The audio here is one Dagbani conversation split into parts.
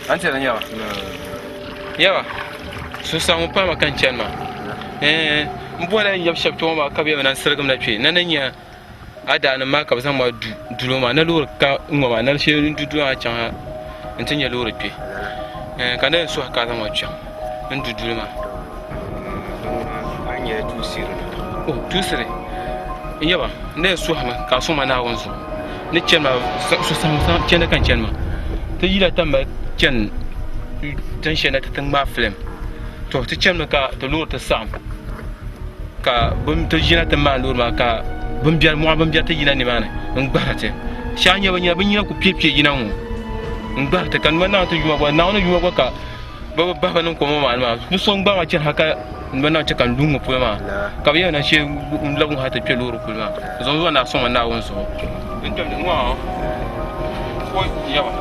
An tɛri nyaba nyaba susaŋ paama ka n chani maa n bɔla n yab shɛba kpɛ ŋɔ maa ka bɛ yɛli ma ni n sirigim na kpɛ na ni nya a daanim maa ka bɛ zaŋ ma du duli maa na loori ka n ŋɔ maa na shee n du duli maa chaŋ ha n ti nya loori kpɛ ka na yɛn suhi ka a zaŋ ma kpɛŋ n du duli maa tuusiri n yaba n na yɛn suhimi ka a sɔŋ ma Naawuni zuɣu ni chani maa suhusaɣingu chandi ka n chani maa ti yila tambali chani tin shɛli na ti ti ŋmaai filim to ti chanimi ka ti loori ti saɣim ka ti yina ti maani loori maa ka mɔɣu binbiɛri ti yina nimaani n gbahiri ti shɛba nyɛ bɛ nyina ku piɛpiɛ yina ŋɔ n gbahiri ti ka nima ti yuma gba Naawuni yuma gba ka bɛ bi bahi ba niŋ kom ŋɔ maa ni maa bɛ so n-gbaai ma chani ha ka n ba naŋ chɛ ka n lu ŋ-ŋɔ polo maa ka bɛ yɛli ni shee n labi ŋɔ hali ti kpe loori kuli maa zuɣu n zuɣu ni a sɔŋ ma Naawuni zuɣu n kpɛm ŋ-ŋɔ o yaba.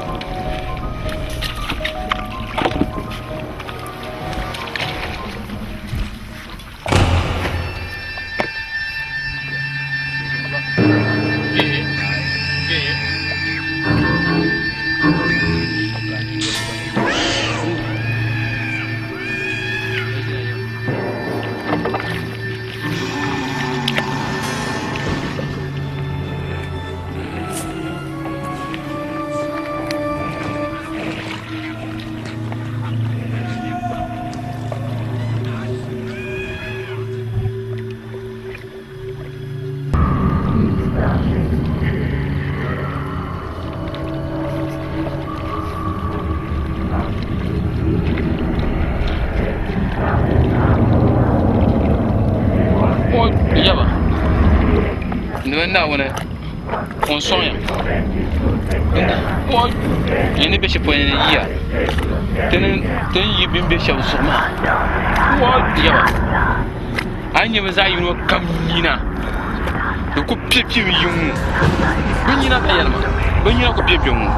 Naawuni ŋun sɔŋya yi ni bɛ shɛli polo ni yiya ti ni yi bɛ ni bɛ shɛm zuɣu maa a ni nyɛ bɛ zaɣ yino kam nina di ku piɛpiɛmi yi ŋ-ŋɔ bɛ nina ka yɛli ma bɛ nina ku piɛpiɛ ŋ-ŋɔ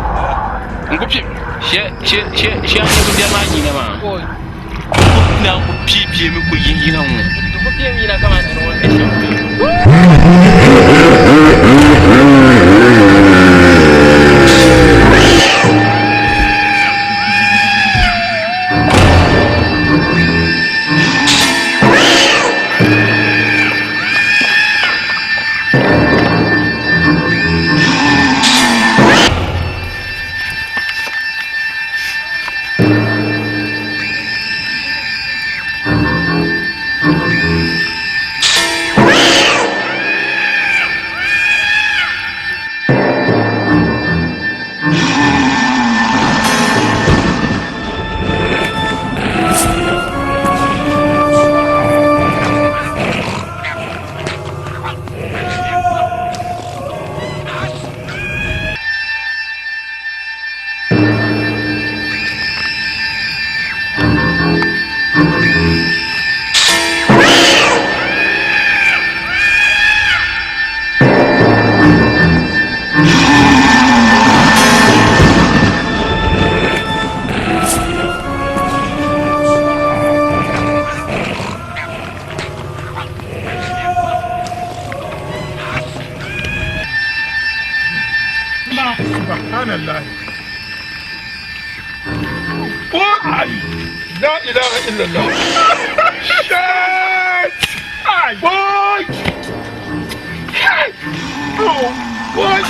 n ku piɛ shɛ a ni nyɛ bimbɛri maa nina maa di ku piɛpiɛmi ku yihi yina ŋ-ŋɔ di ku piɛmi yina kaman nira o ni be shɛm Subhanallah. Oh, ay. La ilaha illallah. Shit. Ay. Boy. Hey. Oh, boy.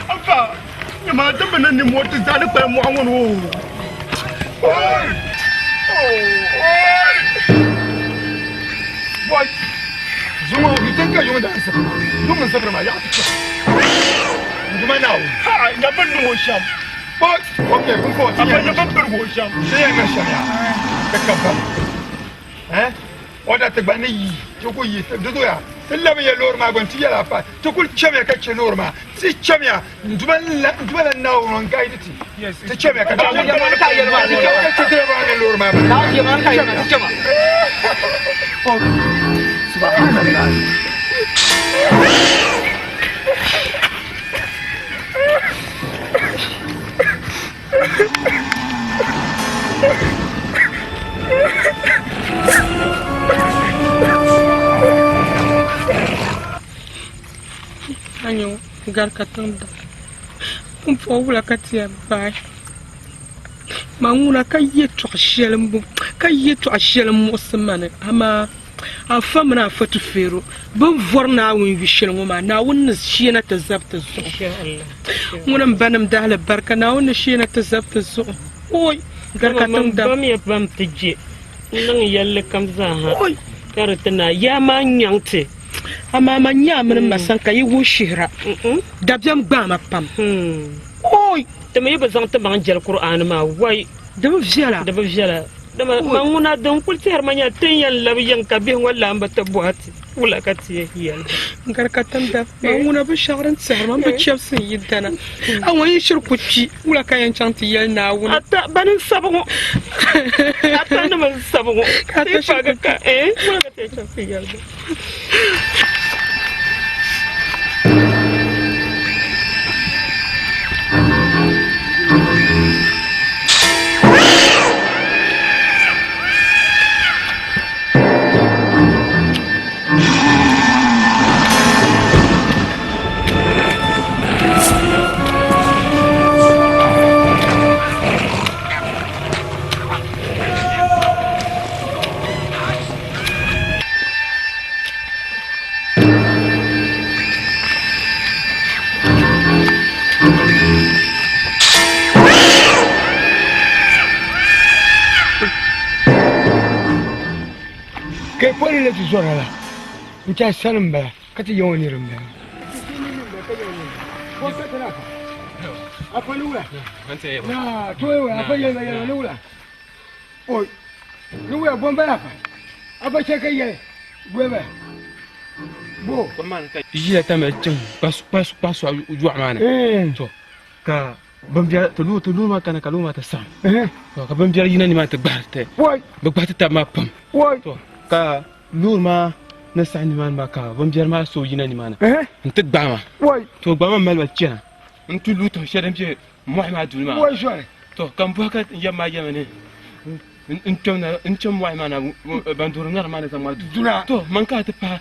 Abba, nyama ti bi ni nimmoo ti zaa ni kpalim mɔɣu ŋɔ ni o. Oi! Oi! Boy! Zuŋɔ yi ti ka yuŋ dansi yuŋ n sabiri maa yaɣa ti kpɛm. N duma Naawuni. Ha! Nya bɛ ni niŋ o shɛm. Boy! Okay, pumpɔŋɔ ti yɛn. Abba nya bɛ ni birigi o shɛm. Ti yɛn niŋ shɛm yaa. Ti ka bam. Eh? O da ti gba ni yi ti ku yi di zoya ti labiya loori maa gbuni ti yɛla pa ti kuli chɛmiya ka chɛ loori maa ti chɛmiya n duma la Naawuni ŋun gaidi ti ti chɛmiya ka chɛ dirɛba maa mini loori maa chɛmiya. Subhanallah. Gari katiŋ dam. Pumpɔŋɔ wula ka ti yɛn paai? Man ŋuna ka yɛtɔɣ shɛli ka yɛtɔɣ shɛli m-muɣisi ma ni, amaa Afa mini Afa Tufeero bɛ ni vɔri Naawuni yu shɛli ŋɔ maa, Naawuni ni sheena ti zabi ti zuɣu. Ŋuni m-ba nim dahili barika, Naawuni ni sheena ti zabi ti zuɣu. Ooi! Gari katiŋ dam. Bamiya pam ti je n-niŋ yɛlli kam zaa ha, ka di ti naai yaa maa nyaŋ ti. Amaa man nya a mini m ma sani ka yi wuhi shihira, dabiɛm gbaai ma pam. Ooi! Ti mi yi bi zaŋ ti maŋ jɛli Kur'aani maa, wai! Di bi viɛla. Di bi viɛla. Dama man ŋuna din kul tɛhiri ma nyɛla ti ni yɛn labi yiŋ ka bihi ŋɔ laamba ti bɔhi ti, wula ka ti yɛn yɛli ba? N gari ka tindab, man ŋuna binshɛɣu din tɛhiri ma m-bi chɛbisi n yidana. A ŋɔ yi shiri ku kpi, wula ka yɛn chaŋ ti yɛli Naawuni? Ata, bani n-sabi ŋɔ? Ata nima n-sabi ŋɔ. Ka ata shiri ku kpi. Wula ka ti yɛn chaŋ ti yɛli ba? Ka poli la ti zɔra la n chɛ sani m bala ka ti yɛŋɔ niri m bala. Oi, ni wuya bɔ m-bala fa? A ba chɛ ka yɛli bɔ bala? Bo? Ʒiya tamya chaŋ kpasu yɔɣu maa ni. To ka bin biɛri ti loori ti loori maa kana ka loori maa ti saɣim. To ka bin biɛri yina nimaani ti gbahiri ti. Bi gbahi ti taba maa pam. To ka loori maa ni saɣim nimaani maa ka bin biɛri maa so yina nimaani n-ti gbahi ma. To gbahi ma m-mali ba chana n-ti lu tiŋ shɛli din be mɔɣu maa duli maa. To ka m bɔhi ka n yab maa yɛli ma ni n kpɛm na n chaŋ mɔɣu maa na ban duhiri ŋarim maa ni zaŋ ma du. To man ka a ti paai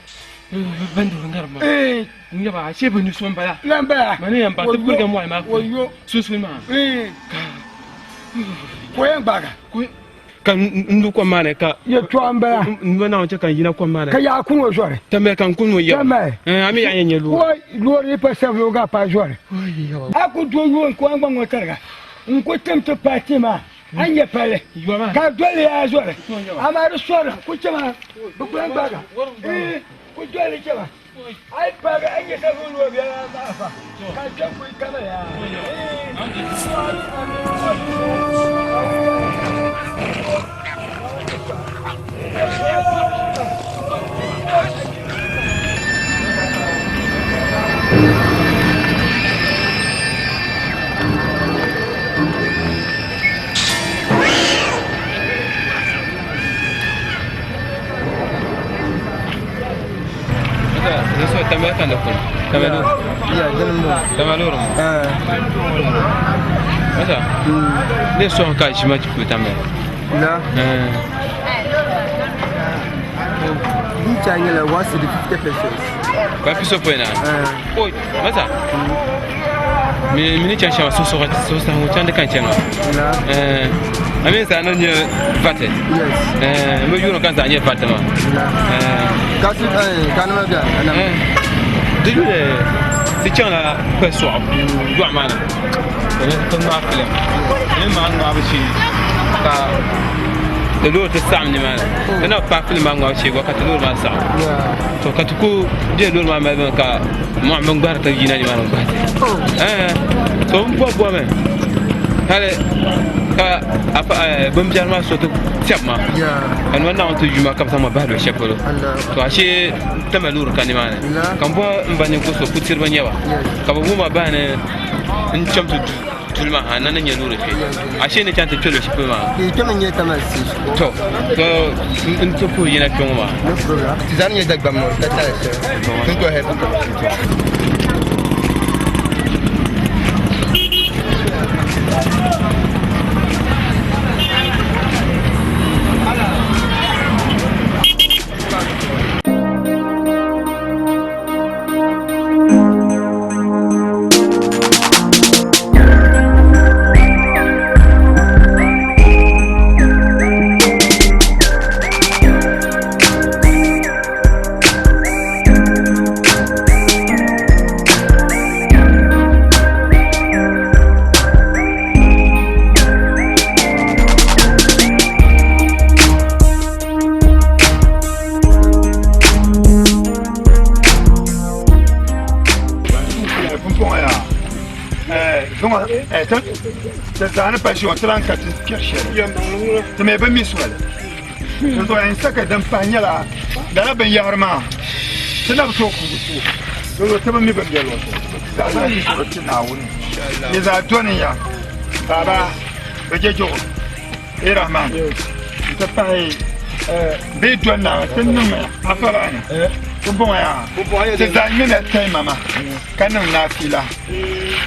ban duhiri ŋarim maa n yaba ashee bɛ ni so m-bala ma ni yɛn baŋ ti pirigi mɔɣu maa puuni sunsuuni maa ka Ka n lu kom maa ni ka. Yɛtɔɣa m-bala. N ma Naawuni chɛ ka n yina kom maa ni. Ka yaɣa kuni o zɔri. Tamali ka n kuni o yɛba. Tamali. A mi yaɣa yɛn nyɛ loori. Woi, loori yi pa sabila o gaa paai zɔri. A ku do yuun ka o ni gba ŋɔ tariga n-ku tim ti paai ti maa, a ni nya palli ka a doli li a zɔri. Amaa di sɔrila ku chɛ ma bɛ ku lan gbaag a. Ii, ku doli li chɛ ma. A yi paagi a ni nya sabila loori bɛ a fa ka a kpɛm kuli tamali a. Ne sɔŋ ka ʒima ti kuli tamya. Na. Din cha nyɛla 1 cedi 50 pesos. Ka piso pɔi na. O masa. Mi ni chaŋ shɛm so so so saŋ chaŋ di kan chɛŋ maa. Na. A mi zaa ni nyɛ vati. Yes. Mi yuuni kan zaa nyɛ vati maa. Na. Ka si ka nima bɛ ana. Di yuli ti chaŋla kpɛ sɔɣu yɔɣu maa ni. Ti ŋmaai filim. Di mi maa ŋmaabu shee ka ti loori ti saɣim nimaani. Ti na bi paai filim maa ŋmaabu shee gba ka ti loori maa saɣim. To ka ti ku be loori maa malibu ni ka mɔɣu bin gbahiri ti yina nimaani n-gbahi ti. To m bɔbi bɔmi hali ka bin biɛri maa so ti tiɛbi ma ka nima Naawuni ti yu ma ka bɛ zaŋ ma bahi luɣ shɛli polo. To ashee tama loori ka nimaani ka m bɔhi m ba ninkuɣ so putiriba n-nyɛ ba ka bɛ wuhi ma bahi ni n chaŋ ti du duli maa ha n na ni nya loori kpe ashee ni chaŋ ti kpe luɣ shɛli polo maa. Kpɛmi n-nyɛ Tamale station. To to n ti puhi yina kpe ŋɔ maa. No problem. Ti zaa ni nyɛ Dagbamb ŋɔ ka tali shɛli. Don't go ahead. Zuŋɔ ti zaa ni pa ʒiya ŋɔ ti lan ka ti kpɛri shɛli ti mi bi mi soli di zuɣu n saka din pahi nyɛla lala binyahari maa ti na bi tooi kuugi su di zuɣu ti bi mi bin bɛ luɣu shɛli zaa zaŋ yi zuɣu ti Naawuni yi zaa doni ya baaba bi je juɣu yi Rahman n ti pahi bɛ doli na ti niŋ afabaani ti bɔŋɔ yaa ti zaa ŋmɛna taimama ka niŋ naafila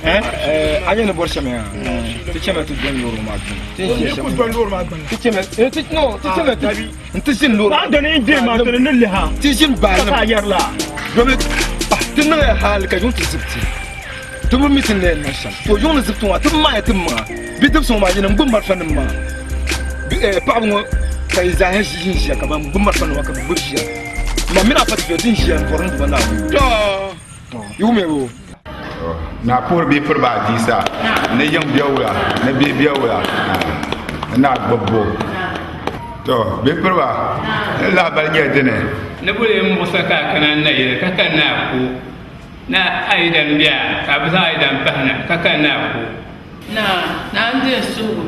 a nyɛ ni bɔri shɛm yaa ti chɛmi ti doli loori maa gbuni ti ni ʒiya shɛm ti chɛmi ti no ti chɛmi ti n ti ʒini loori maa doni n diri maa doni ni liha ti ʒini baali ka yɛrila domi ti niŋya hali ka yuŋ ti zibiti Ti bi mi ti ni yɛn niŋ shɛm. To yuŋ ni zibiti ŋɔ, ti bi maaya ti maŋa. Bidibisi ŋɔ maa, yinim gbubi malifanim maa. Paɣiba ŋɔ ka yi zaa ʒi n-ʒiya, ka ban gbubi malifanim maa ka bɛ gbubi ʒiya. Ma mini a pa ti bɛ din ʒiya m-bɔri ni Duuma Naawuni. Tɔ! Yi wumya boo? Naa puhiri bihi piriba adiisa ni yiŋ biɛwula ni bihi biɛwula ni naa gbubbu. Tɔ! Bihi piriba ni lahabali nyɛla dini. Ni boli muɣisa ka a kana nayili ka ka naa ku. Naa a yi dan be a, ka a bi zaŋ a yi dan pahi na, ka ka naa ku. Naa, naa n-di n suhigu.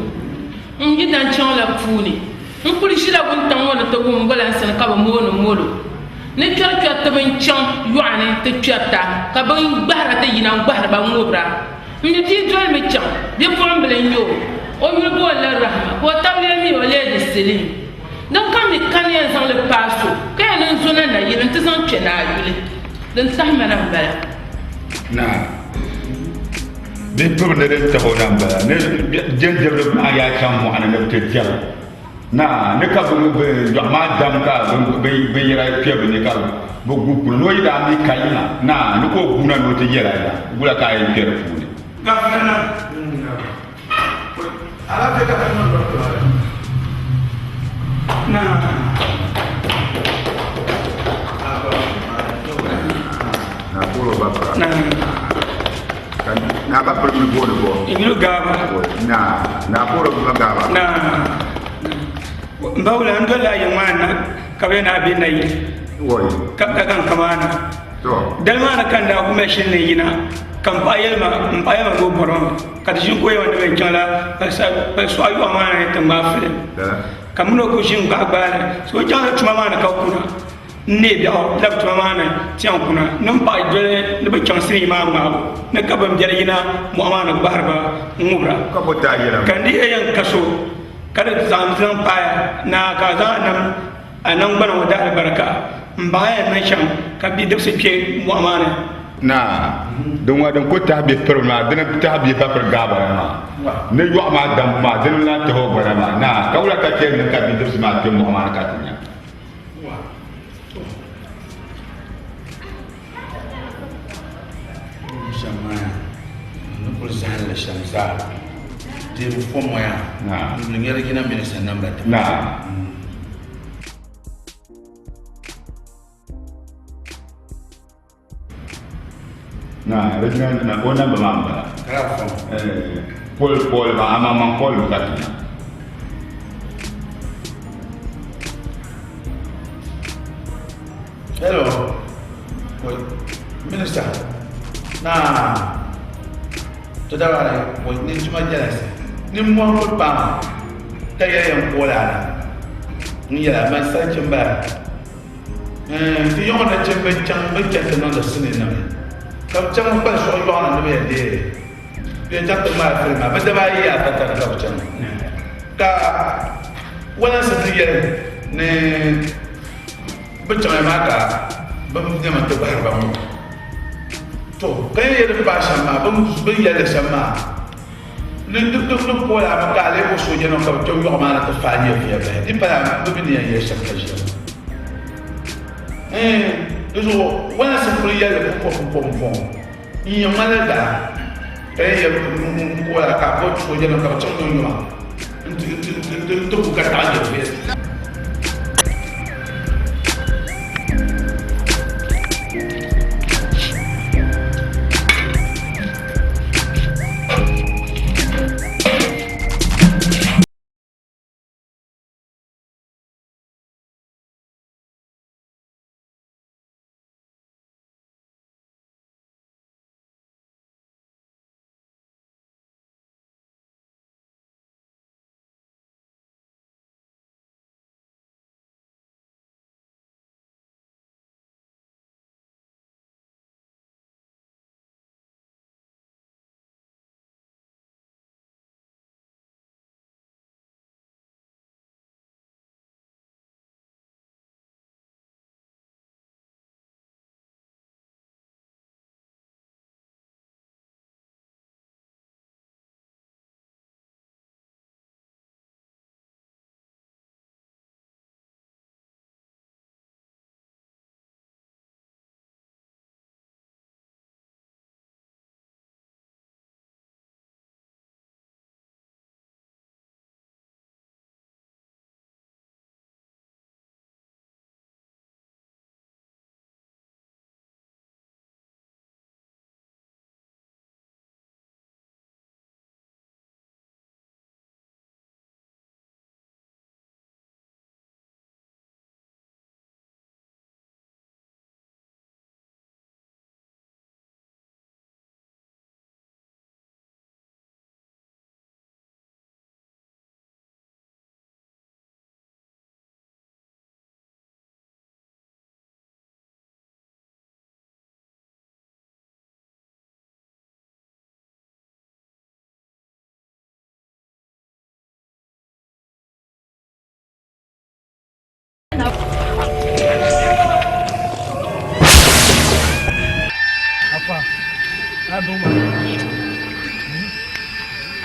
N yi dan chaŋla puuni, n kul ʒila wuntaŋ ŋɔ ni ti wum walansi ni ka bɛ mooni molo. Ni kpɛrikpɛriti bɛn chaŋ yɔɣu ni ti kpɛrita, ka bɛn gbahira ti yina n-gbahiri ba ŋubira. M mi bia dolimi chaŋ, bipuɣimbila n-nyɛ o. O yuli boonila Rahima, ka o tab lee mi o lee di Silim. Din kam mi kani yɛn zaŋ li paai so, ka yɛn n zo na nayili nti zaŋ kpe naa yuli. Din tahi ma na m-bala. Naa, bɛ piri ni din tahi o na m-bala. Ni jɛnjɛbili maa yaa chaŋ mɔɣu ni ni bɛ ti diɛm. Naa, ni ka bɛ yɔɣu maa dam ka binyɛra kpe bɛ ni ka bɛ gu kuli. Ni o yi daa mi ka yiŋa, naa, ni ka o guuna ni o ti yɛl a ya, wula ka a yɛn kpe di puuni? N ba wula n dolila yiŋ maa na ka bɛ na bɛ nayili ka ka n kamaana dali maa ni ka n daa ku mashini ni yina ka n paɣa yɛli ma ni o bɔrimi ka ti ʒini ka o yɛli ma ni bɛ chaŋla pali suɣa yɔɣu maa ni ti ŋmaai filim ka mini o kuli ʒini gbahi gbaali so o chaŋla tuma maa ni ka kuna n neei biɛɣu labi tuma maa ni ti yɛn kuna ni n paɣa doli ni bi chaŋ sinii maa ŋmaabu ni ka bin biɛli yina mɔɣu maa ni gbahiri ba n ŋubira ka n di yɛn ka so ka di zaŋ zaŋ paaya naa ka a zaŋ a nam a naŋgbana ŋɔ dahi alibarika m baŋ a yɛn niŋ shɛm ka bidibisi kpe mɔɣu maa ni. Naa, din ŋɔ din ku tahi bihi piribu maa, dini tahi bihi pa piri gaabana maa. Ni yɔɣu maa dambu maa, dini n-lan tahi o gbana maa. Naa, ka wula ka ti yɛn niŋ ka bidibisi maa kpe mɔɣu maa ni ka ti nya? Shɛm maa yaa, n ni kuli zahim li shɛm zaa, deebu fom ŋɔ yaa, n ni nyɛ Regina Minister namba ti ma. Naa, Regina na o namba maa m-bala. Ka a fom? Kol kol maa, amaa man kol mi ka ti nya. Hello, Oi, Minister. Naa, to dabari, oi, ni tuma jɛlisi. Ni mɔhi kuli paama ka yɛli yɛn kooli a na. N yɛla, man salichi m-bala. Ti yɔŋɔ nachimba chaŋ bɛ chani ti niŋdi sinii niŋ ka bɛ chaŋ kpali suɣu yɔɣu ni ni bɛ yɛn deei li. Bɛ yɛn chaŋ ti ŋmaai filim maa bɛ daba ayi yaa ata tari ka bɛ chaŋ. Ka walansi ti yɛli ni bɛ chaŋya maa ka bɛ nɛma ti gbahiri ba ŋɔ. To ka yɛn yɛli ni paai shɛm maa bɛ ni yɛli li shɛm maa Ni di di di kooli a mi ka a lee bo soojanima ka bɛ kpe yɔɣu maa ni ti faai nyɛviya bahi. Di pala bɛ mi ni yɛn yɛli shɛm ka ʒiya maa. Ɛɛn, di zuɣu walansi n-kuli yɛli li pumpɔŋ pumpɔŋ pumpɔŋ. N yɛn ŋmanila daa ka yɛn yɛli n kooli a ka a bo soojanima ka bɛ chaŋ nyo yɔɣu nti nti nti nti gu ka taɣi nyɛviya.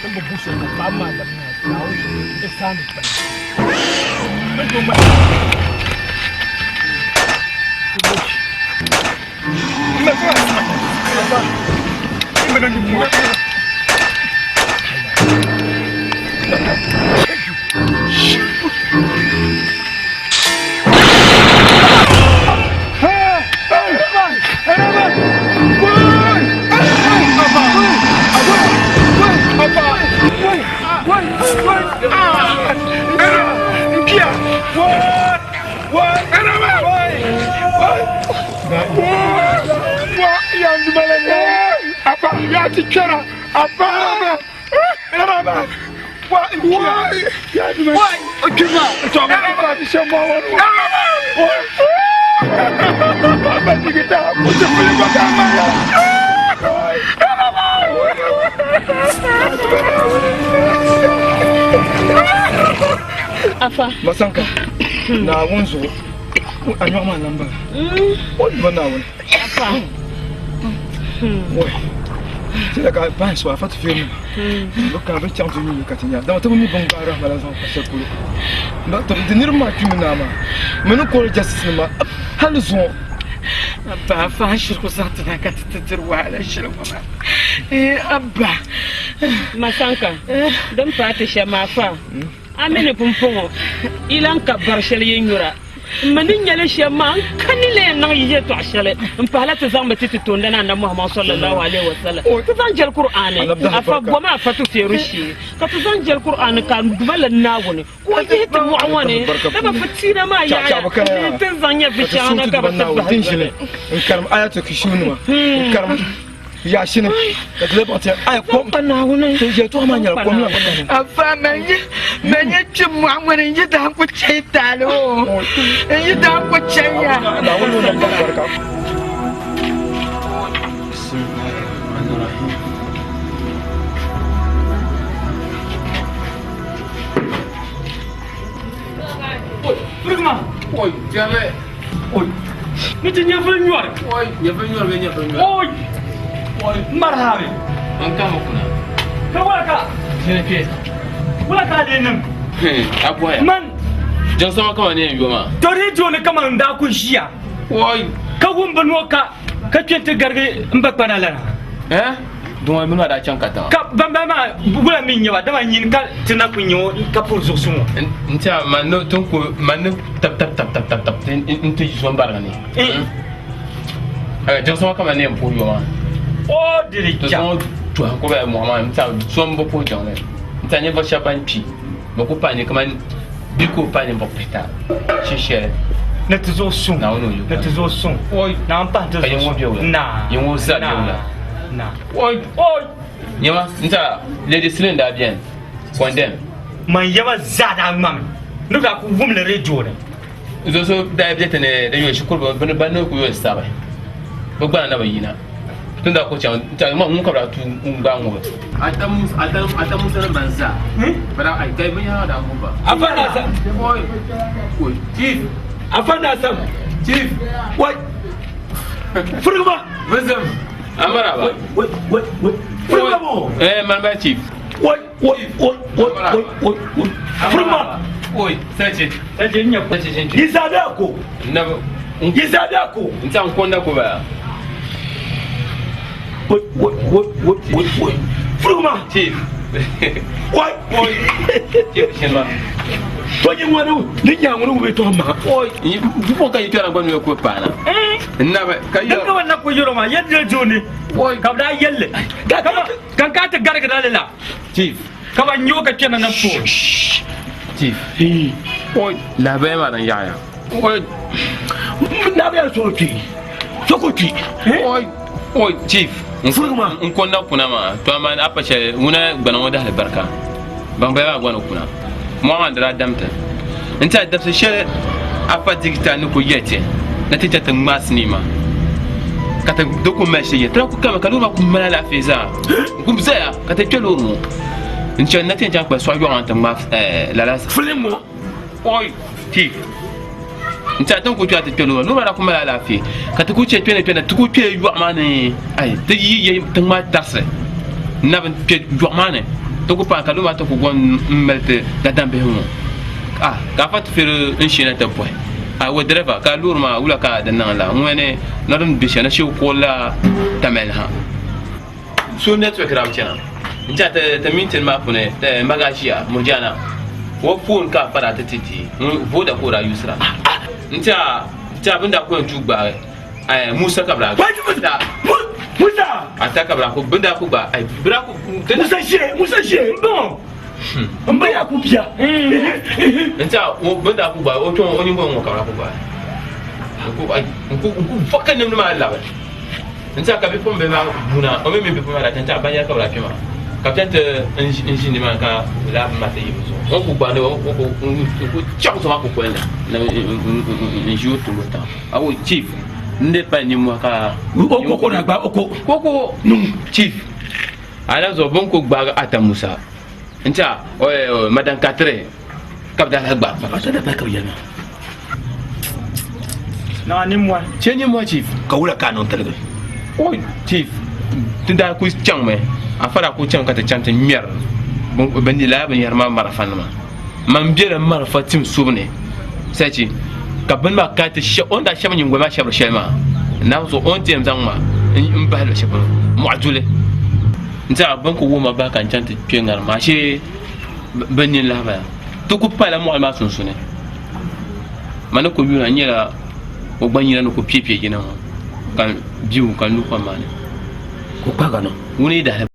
N bi bu shɛli ka paɣaba maa labi na Naawuni zuɣu di saani kpani. Bɛ zo ŋma Afa. Masanka, Naawuni zuɣu a nyɔɣu maa lan bala. O duba Naawuni. Afa. Wai. Tila ka bahi so afa ti feeri nima. Bɛ kana bɛ chaŋ ti yuuni ka ti nya. Dama ti bi mi bɛ ni gbaai Rahama la zaŋ kpa shɛli polo. Di niriba maa kpimi naa maa. Mi ni kɔri justice nima hali zuŋɔ. Abba, afa a shiri ku zaŋ ti na ka ti ti diri wahala shili ŋɔ maa. Eh, Abba. Masanka, din paai ti shɛm afa, a mi ni pumpɔŋɔ yi lan ka bari shɛli yi nyura. M mi ni nya li shɛm maa, n ka ni lee niŋ yi yɛtɔɣ shɛli m-pahila ti zaŋmi ti ti toondana Annabi Muhammad sallallahu alaihi wasallam ti zaŋ jɛli Kur'aani, afa goma afa tufeeru shee, ka ti zaŋ jɛli Kur'aani ka n duba li Naawuni ka o yihi ti mɔɣu ŋɔ ni, dama fitiina maa yaɣiya n-ti zaŋ nya vi shɛŋa na ka bɛ ti bahi doli. N karim ayatul kursiyu nima, n karim Yaashini ka ti baŋ ti ai kom Naawuni ti yɛltɔɣa maa nyɛla kom la gba kani. Afa mɛ nyɛ kpi mɔɣu ŋɔ ni n yi daa ku chɛ taali o n yi daa ku chɛ ya. Naawuni ŋun nam barika. Firigima. Oi, jɛbɛ. Oi. Ni ti nyɛvuli nyɔri. Oi, nyɛvuli nyɔri bee nyɛvuli nyɔri. Oi. Oi, marhabi. N kama kuna. Ka wala ka. Jɛnɛ kpe. Wala ka a lee niŋ? A bɔhaya. Man. Jiŋsama kama ni yɛn yo maa. To redio ni kaman n daa ku ʒiya. Oi. Ka wum bini ŋɔ ka ka kpe nti garigi m ba kpana lana. Eh? Duŋɔ mini maa daa chaŋ katiŋa. Ka bambala maa wula mi n-nyɛ ba dama nyini ka ti na kuli nyɛ o ka puri zuɣusi ŋɔ. N tiɛha man ni ti ku man ni tab tab tab tab tab tab n ti zo m-barigi ni. Jiŋsi ŋɔ kaman ni yɛn puhi yo maa. O di di Ti chaŋ. zaŋ o tuhi n-ku bala mɔɣu maa ni n tiɛha so m-bi puhi jiŋli. N tiɛha ninvuɣ shɛba ban kpi bɛ ku paai kaman bɛ ku paai ninvuɣ pihita shinshɛli. Ni ti zuɣu suŋ. Naawuni o yiko. Ni ti zuɣu suŋ. Oi. Naawuni pahi ti Ka zuɣu yiŋɔ suŋ. be wula? Naa. Yiŋɔ zaa be wula? Naa. Oi. Oi. Nyama, n tiɛha Lady Slane daa beni. Condemn. Man yaba zaa daa ŋmami ni daa ku wum li radio ni. Zo so daa be ti ni di yuli shikuru bini ban ni ku yuli sabi bɛ gbana na bi yina tin daa ku chaŋ n tiɛha ŋun ka bi daa tu n gbaai ŋubi. Ata Musa ata ata Musa ni ban zaa bi daa ai kai binyɛra daa ŋubi ba. Afa na sam. Oi oi chief. Afa na sam. Chief. Wai. Firigima. Vizim. Amara ba. Wai wai wai. Firigima mo. Eh man ba chief. Wai wai wai wai wai wai wai. Firigima. Oi sace. Sace nya. Sace shin. Yi zabe ko. Na Yi zabe ko. N tiɛha n konda ko bala. Wai wai wai wai wai wai. Firigima. Chief. Wai. Oi. Chief shin ba. To yi ŋwani ni nya ŋwani wumi to ma. Oi. Yi ka yi kpɛra gba noli ku paana. N na bi ka Din ka na ku yɛrɔ maa yɛli radio ni. Oi. Ka bi daa yɛlli. Ka Kan ka ti garigi na li la. Chief. Ka ba nyɛ o ka kpɛna na pooi. Chief. Oi. Lahabaya maa din yaɣiya. Oi. Nabiya so kpi. So ku kpi. Oi. Oi chief. Furigima. N konda kuna maa to amaa a pa shɛli ŋuna gbana ŋɔ dahali barika. Ban bala maa gba ni kuna. Mɔɣu maa di daa damti. N tiɛha dabisi shɛli afa digita ni ku yɛli ti ni ti chɛ ti ŋmaai sinii maa ka ti di ku mali shee ti ku kami ka loori maa ku mali alaafee zaa n ku zaya ka ti kpɛ loori ŋɔ n chɛni na ti yɛn chaŋ kpali sɔɣu yɔɣu maa ti ŋmaai lala Film ŋɔ. Oi chief n tiɛha ti ni ku kpɛra ti kpɛ loori loori maa daa ku mali alaafee ka ti ku chɛ kpɛna kpɛna ti ku kpɛ yɔɣu maa ni ai ti yi tiŋ maa tarisi n na bi kpɛ yɔɣu maa ni. Ti ku paai ka loori maa ti ku gom m-mali ti daadambihi ŋɔ. Ah, ka afa ti firi n-shee na ti bɔhi, Aawɛ dirɛva, ka loori maa wula ka di niŋ la? Ŋ-ŋɔ ni na din be shɛli na shee kuɣili la Tamale ha. So network daa bi chana n-chana ti meeting maa puuni Magaʒia Murjana o phone ka afa daa ti ti ti ŋun Voda ka o daa yuusira n-tiɛha bɛ ni daa ku yɛn tuui gbaagi Musa ka bɛ daa Musa! Ata ka bɛ daa ku bɛ ni daa ku gbaai bɛ daa ku Musa ʒe Musa ʒe m-bɔŋɔ m ba Yakubu bia. N-tiɛha bɛ ni daa ku gbaai o kpɛŋɔ o nyingoli ŋɔ ka bɛ daa ku gbaai n-ku vɔki nimdi maa labi. N tiɛha ka bipuɣimbihi maa guuna, o mi mini bipuɣimbihi maa daa chani tiɛha banyɛra ka bɛ daa kpe maa, ka bɛ chani ti n-ʒi nimaani ka laa bini maa ti yi bɛ zuɣu. O ni ku gbaai ni o ku chaɣ zuɣu maa kukoli ni n-ʒi o tumbu tiŋa. Awo chief, n dee pali nimmohi ka. O ko ka o daa gbaai o ko. Koko chief, a lahi zuɣu bɛ ni ku gbaagi Ata Musa n tiɛha Madam Katiri ka bɛ daa lahi gbaai. Ata daa pahi ka bɛ yɛli maa. Naa nimmohi. Che nimmohi chief. Ka wula ka a niŋ tiligi? O chief, ti daa kuli chaŋmi, afa daa kuli chaŋ ka ti chaŋ ti ŋmɛri bɛ lala binyɛra maa marafa nima. Man bela marafa tim subu ni sachi ka bini maa kana ti shɛbi, o ni daa shɛbi nyingoli maa shɛbiri shɛli maa, Naawuni zuɣu o ni ti yɛn zaŋ ma m-bahi luɣ shɛli polo mɔɣu duli n-ti a bɛ ni ku wuhi ma bahi ka n chaŋ ti kpe ŋarim maa shee bɛ nini lahabaya. Ti ku pala mɔɣili maa sunsuuni. Ma ni ku yuna n nyɛla o gba nyina ni ku piɛpiɛ jina ŋɔ ka biu ka n lu kom maa ni. Ka o kpaagi a na. Ŋuni yi dahili.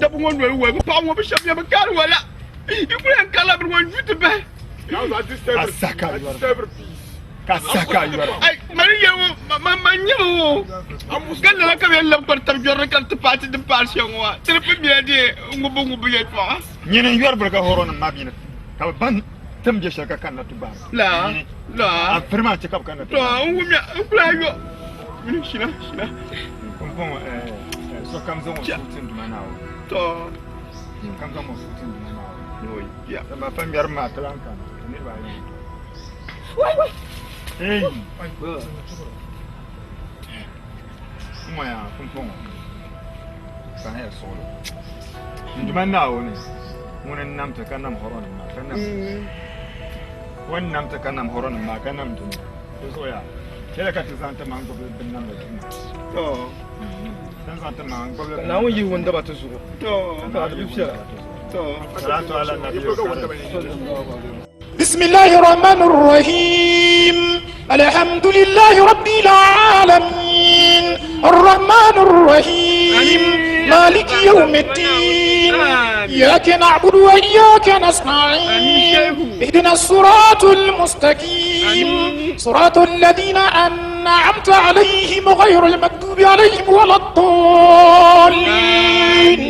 Dabba ŋɔ noli wali bɛ paɣa ŋɔ bɛ shɛba bɛ kaari wala yi kuli yɛn karila bini ŋɔ n-ju ti bahi. Ka saha ka a yɔri. Ai mani yɛli ŋɔ man nyɛmi ŋɔ ka lala ka bɛ yɛn labi kpari tab yɔri ka di ti paai ti din paari shɛm ŋɔ maa ti di pun bela di ŋubbu ŋubbu yɛltɔɣa. Nyini n-yɔri biri ka hɔrɔnim maa bɛ ni ka bɛ ban tim bɛ shɛli ka kanna ti gbaai. La la. A firi maa n-chɛ ka bɛ kanna ti gbaai. Tɔ n wumya n kuli a yɔ mini shina shina. Pumpɔŋɔ sokam zaŋ o suhu ti n Duuma Naawuni. Tɔ. Sokam zaŋ o suhu ti n Duuma Naawuni. Dama fa ŋmɛri maa ti lan kana niriba ayi. Hey. Ŋɔ yaa pumpɔŋɔ ka n yɛli suɣulo. N Duuma Naawuni ŋuni n-nam ti ka nam hɔrɔnim maa ka nam o ni nam ti ka nam hɔrɔnim maa ka nam dunia. Di zuɣu yaa chɛliya ka ti zaŋ ti maŋ gbubi binnamda duu maa. Ti zaŋ ti maŋ gbubi Ka Naawuni yihi wundaba ti zuɣu ka di bi piɛla. Salatu ala nabi karim. بسم الله الرحمن الرحيم الحمد لله رب العالمين الرحمن الرحيم مالك يوم الدين إياك نعبد وإياك نستعين اهدنا الصراط المستقيم صراط الذين أنعمت عليهم غير المكتوب عليهم ولا الضالين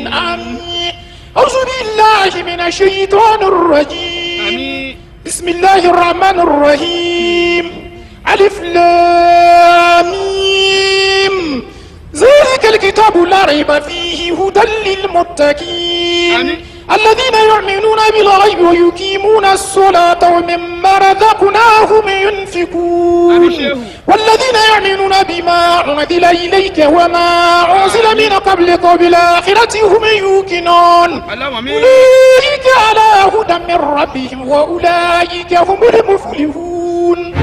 آمين أعوذ بالله من الشيطان الرجيم بسم الله الرحمن الرحيم ألف لام ميم ذلك الكتاب لا ريب فيه هدى للمتقين الذين يؤمنون بالغيب ويقيمون الصلاة ومما رزقناهم ينفقون والذين يؤمنون بما أنزل إليك وما أنزل من قبلك وبالآخرة هم يوقنون أولئك على هدى من ربهم وأولئك هم المفلحون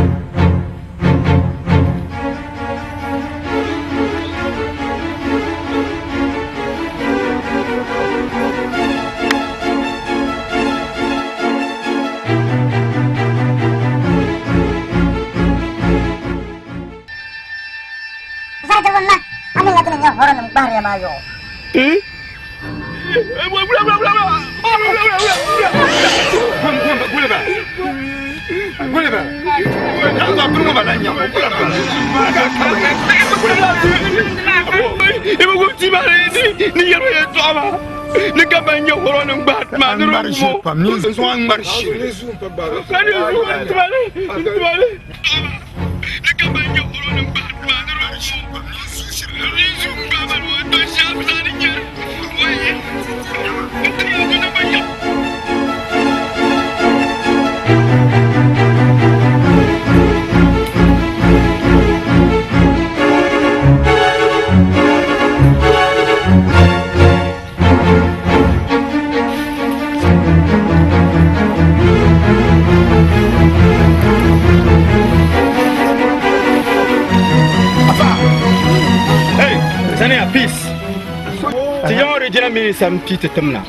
Ti yaŋ regional minister m pii ti timna.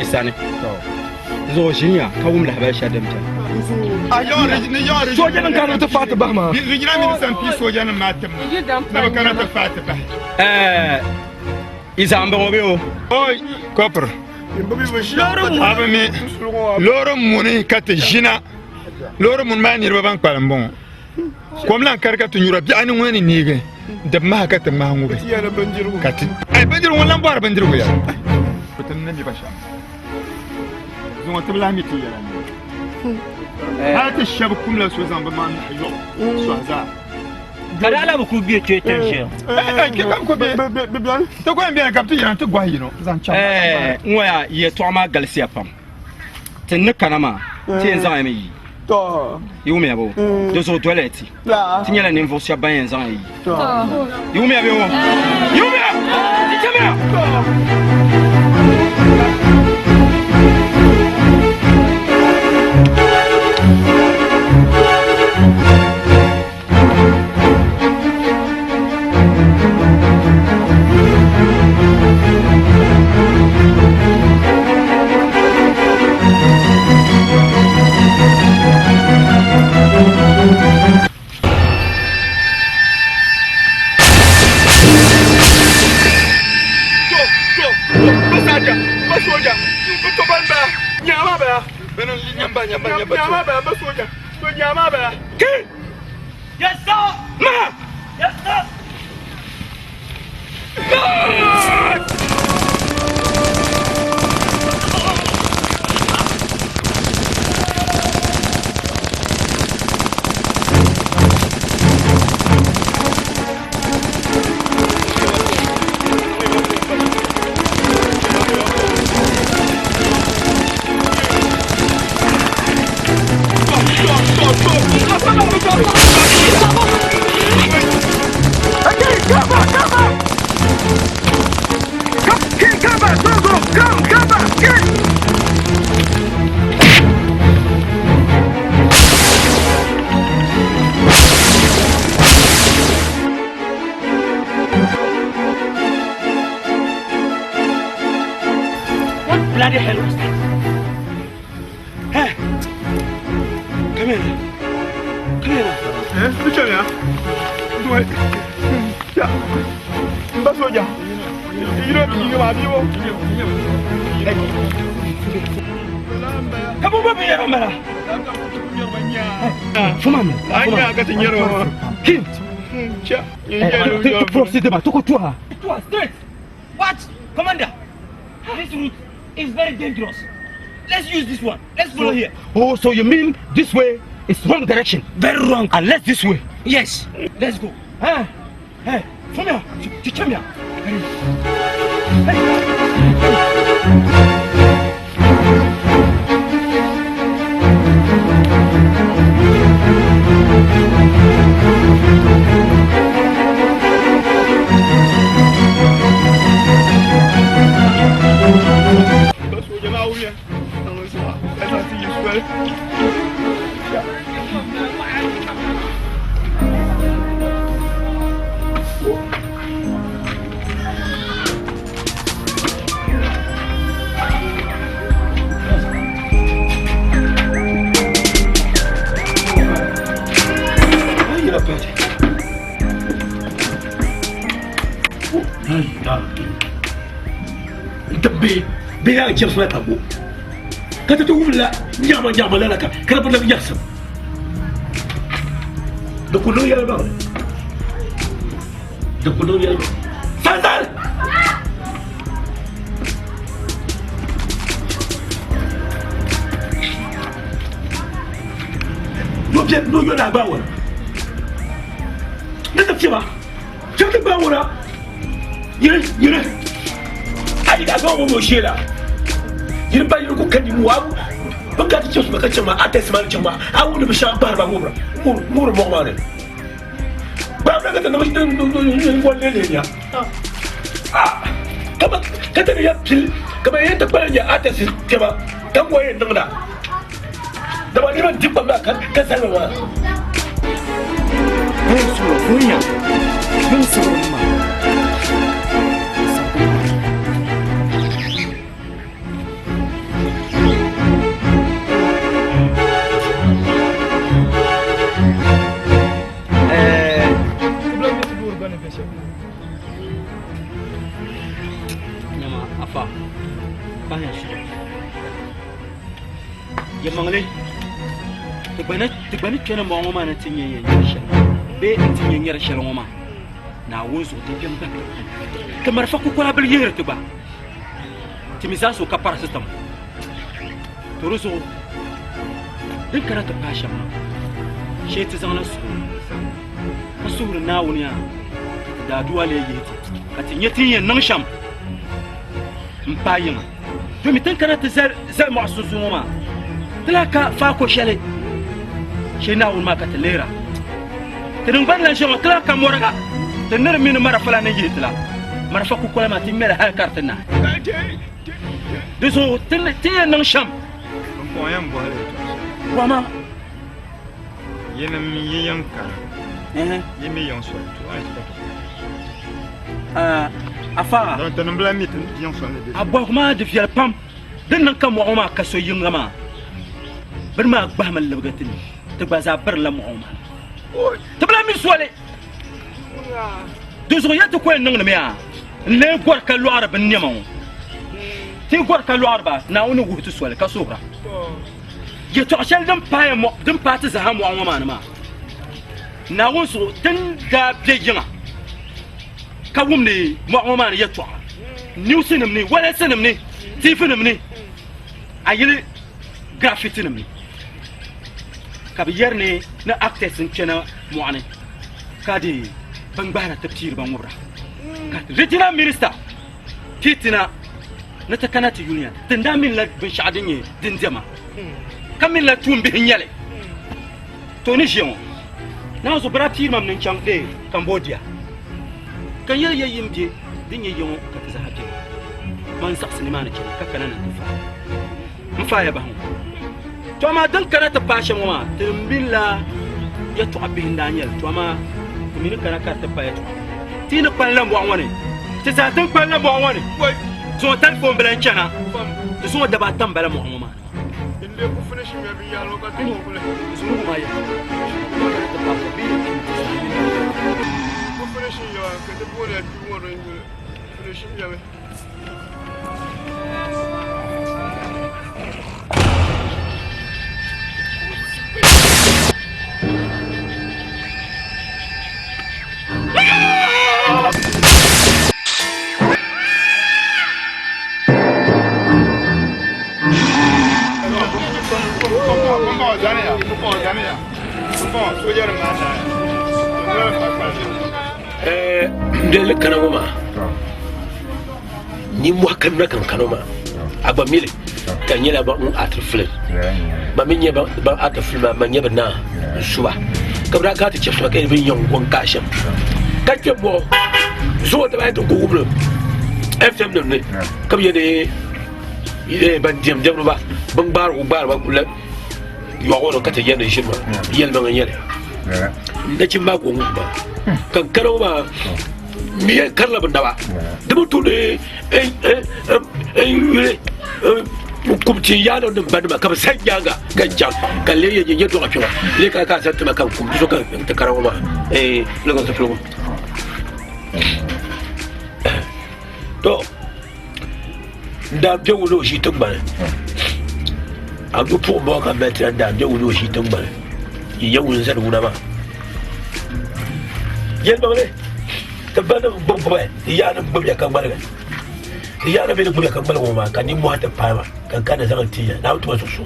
Isani. Zuɣu ʒinya ka wum lahabali shɛli din bɛni. Soojanim kana ti faai ti bahi maa. Regional minister m pii soojanim maa timna. Na bi kana ti faai ti bahi. Iza m-bɔŋɔ bee o? Oi, kɔpir. Abi mi loori muni ka ti ʒina. Loori muni maa niriba ban kpalim bɔŋɔ. Kom lan kari ka ti nyura biɛɣu ni ŋuni ni neegi. Di maha ka ti ŋmahi ŋubi. Ka ti ai bindirigu ŋun lan bɔhiri bindirigu ya. Ti ni mi ba shɛm. Zuŋɔ ti bi lahi mi ti yɛla ni. Hali ti shɛba kumla so zaŋ bi maŋ nahi yɔɣu sɔhi zaa. Ka di ala bi kuli be kpe tin shɛli. Ka bi ku be. Ti ku yɛn beni ka bi ti yɛna ti gɔhi yino zaŋ chaŋ. N ŋɔya yɛtɔɣa maa galisiya pam. Ti ni kana maa, ti yɛn zaŋ ya mi yi. Yi wumya bɔ? Di zuɣu doli ti. Ti nyɛla ninvuɣ shɛba ban yɛn zaŋ ya yi. Yi wumya bɛ o? Yi wumya? Ti chamiya! Yes, sir! Ma! Yes, sir! What bloody hell was that? Hey, come here. Come here. Eh? N ba soja. Yino yino maa bia Ka bo bo binyɛra m-bala? Fuma mi. Anya ka ti nyɛri o. Kim. Cha. Ti proceed ba toko tuha. Tuha straight. What? Commander, this route is very dangerous. Let's use this one. Let's follow here. Oh, so you mean this way is wrong direction? Very wrong. Unless this way. Yes. Let's go. Huh? Hey, Fumia, Chichemia. Ba soja maa wuya. Ka zaŋ ti yi soli. Bɛ yaa chɛbisi la ka bo ka ti ti wumla nyaɣima nyaɣima lala ka ka di bi niŋ nyaɣisim di ku niŋ yɛlimaŋli di ku niŋ yɛlimaŋli sanzali no bɛ no yɔ na gba wala ne tɛ fiɛba fiɛba ti gba wala yiri yiri ayi a gba wo shee la yiri ba yiri ku ka ni wa bi ka ti chɛsi ka chɛma a tɛsi ma ni chɛma a wuli bi shɛŋa bahiri ba ŋubira ŋubiri mɔɣu maa ni gba ka ti niŋ wali le nya kama ka ti ya pili kama yɛn ti kpali nya a tɛsi kpɛma ka ŋɔ yɛn niŋda dama niriba di kpam maa ka zalima maa. Hey, sura, kunya. Bin sura ma. Nyama afa pahiya suhu yɛlimaŋli ti gba ni kpɛna mɔɣu ŋɔ maa ni ti nyɛ yɛn nyɛri shɛli bee n ti nyɛ nyɛri shɛli ŋɔ maa Naawuni zuɣu ti kpɛm gba ti marafa kukola bili yihiri ti gba ti mi zaa so ka paracetamol to di zuɣu din kana ti paai shɛm maa shee ti zaŋla suhuri ka suhuri Naawuni yaa ka ti daaduwa lee yihi ti ka ti nyɛ tin yɛn niŋ shɛm m paai yiŋa domi tin kana ti zali mɔɣu sunsuuni ŋɔ maa ti lahi ka faako shɛli shee Naawuni maa ka ti lihira ti niŋgbani lan ʒiya ŋɔ ti lahi ka mɔriga ti ni di mini marafa la ni yihi ti la marafa kukola maa ti ŋmɛli hali ka di ti naai di zuɣu ti yɛn niŋ shɛm Bɔhima Yinim yi yiŋ kana, yi mi yiŋ soli, to a yi ti ka tɔbu. Afa, Tinim bi lahi mi ti yiŋ soli ni be a bɔhigu maa di viɛli pam. Din niŋ ka mɔɣu maa ka so yiŋga maa, bini maa gbahimi libigi ti ni, ti gba zaa birila mɔɣu maa. Ti bi lahi mi soli. Dinzuɣu ya ti ko yɛn niŋdimi yaa n-lee gɔri ka lɔɣiri binnɛma ŋɔ. Ti yi gɔri ka lɔɣiri ba, Naawuni ni wuhi ti soli ka suhira. Yɛtɔɣ shɛli din paai din paai ti zaa mɔɣu ŋɔ maa ni maa, Naawuni zuɣu ti ni daa be yiŋa ka wumdi mɔɣu ŋɔ maa ni yɛtɔɣa niwsinim ni, walansinim ni, tiivinim ni, ayili girafitinim ni, ka bɛ yɛri ni ni actors n-kpɛna mɔɣu ni ka di bin gbahira ti piiri ba ŋubira. Ka regional minister pii ti na ni ti kana ti yuli ya. Ti ni daa minila binshɛɣu din nyɛ din diɛma, ka minila tuumbihi n-nyɛ li. To ni ʒiya ŋɔ, naanzu bɛ daa piiri ma mi ni n chaŋ dee Cambodia, ka n yɛli ya yi ni be din nyɛ ya ŋɔ ka ti zaa beni. Man zaɣisi nimaani chani ka kana ni n ti faai n faaya bahi ŋɔ. To amaa din kana ti paai shɛm ŋɔ maa, ti minila yɛtɔɣa bihi n-daa nyɛ li. To amaa ti mi ni kana ka di ti pa yɛtɔɣa. Ti ni kpalinla mɔɣu ŋɔ ni, ti zaa ti ni kpalinla mɔɣu ŋɔ ni. Zuŋɔ talifon bila n-chana, di zuŋɔ daba ata m-bala mɔɣu ŋɔ maa ni. Zuŋɔ maa yɛli, ti kana ti paai shɛm, bɛ yi ni pini ti zaa ni. N deli kana ŋɔ maa nimmohi kanna ka n kana ŋɔ maa a gba mili ka n nyɛla ban ati filim ba mi nyɛ ban ati filim maa man nyɛ bi naa n suba ka bi daa kana ti chɛbisi ba ka yɛli bi yɛn gɔŋ ka shɛm ka kpɛ mɔɣu zuɣu ti bayi ti ku wumli fm nim ni ka bi yɛ ni ban diɛm diɛmdi ba bin gbaari gbaari ba la yɔɣu ni ka ti yɛli ni ʒiri maa yɛlimaŋli n nyɛli nachimba maa ka o ŋun maa ka n kana ŋɔ maa mi yɛn karila bi naba di bi tu ni n yuli n kum ti yaana nim ba nima ka bi sa nyaanga ka n chaŋ ka n lee yɛn nyɛ dɔɣa kpɛma lee ka ka sa tima ka n kum so ka n ti kara ŋɔ maa ee lagos piligu to n daa bɛ wuli o ʒii tiŋgbani a bi puɣi bɔ ka mali tira n daa bɛ wuli o ʒii tiŋgbani yi yɛ wuli zani wuna maa yɛlimaŋli ti ba nim gbubi gbubi ti yaa nim gbubiya ka ŋmaligi ti yaa nim mi ni gbubiya ka ŋmaligi ŋɔ maa ka nimmohi ti paai ma ka n kana zaŋ ti ya naawuni tuma zuɣusuŋ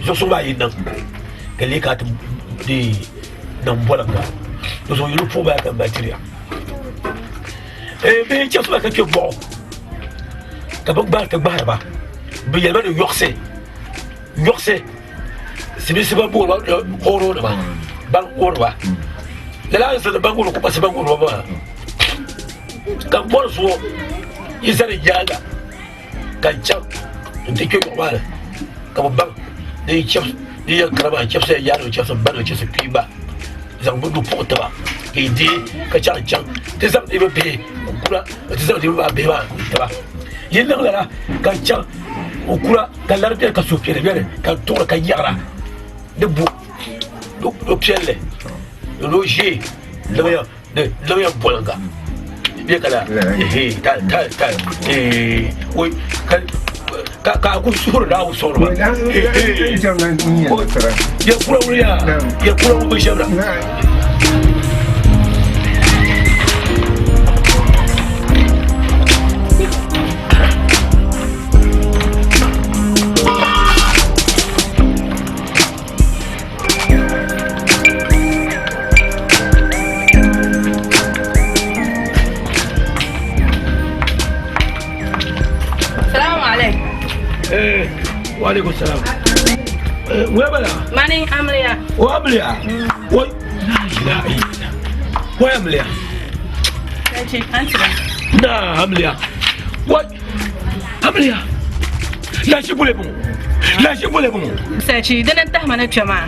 zuɣusuŋ maa yi niŋ ka lee ka ti di niŋ boliŋga di zuɣu yuli puɣi baya ka n mali tiriya bihi chɛsi ba ka kpɛ boɣu ka bi gbaari ti gbahari ba bi yɛli ba ni yoɣasi yoɣasi silimiinsi ban booni ba hooro nima ban wuhiri ba lala n zali ban wuhiri kpakpasi ban wuhiri ba maa ka n bɔri zuɣu yi zani nyaanga ka n chaŋ n ti kpɛ yoɣu maa ni ka bi baŋ ni n chɛbisi ni yɛn kara maa n chɛbisi ya yaari n chɛbisi n bani n chɛbisi kpiimba zaŋ bi nu puɣi tiba ka yi deei ka chaŋ chaŋ ti zaŋ niriba bihi n kura ti zaŋ niriba maa bihi maa n tiba yi niŋ lala ka n chaŋ n kura ka lari biɛni ka suhupiɛlli biɛni ka n tuɣiri ka nyaɣira ni bu do piɛlli ni do ʒiɛ niŋya boliŋga bɛ ka la ta ta ta wai ka ka ku suhuri na sɔŋ ba ya kura wuli ya ya kura wuli bi shɛba Salamu alaikum. Eh, wa alaikum salam. Eh, waya bala? Mani amliya. O amliya? Wai, la ilaha illallah. Wai amliya? Kace an tira. Na amliya. Wai, amliya. Lashi bule bu. Lashi bule bu. Sachi, dini n-tahi ma ni kpe maa.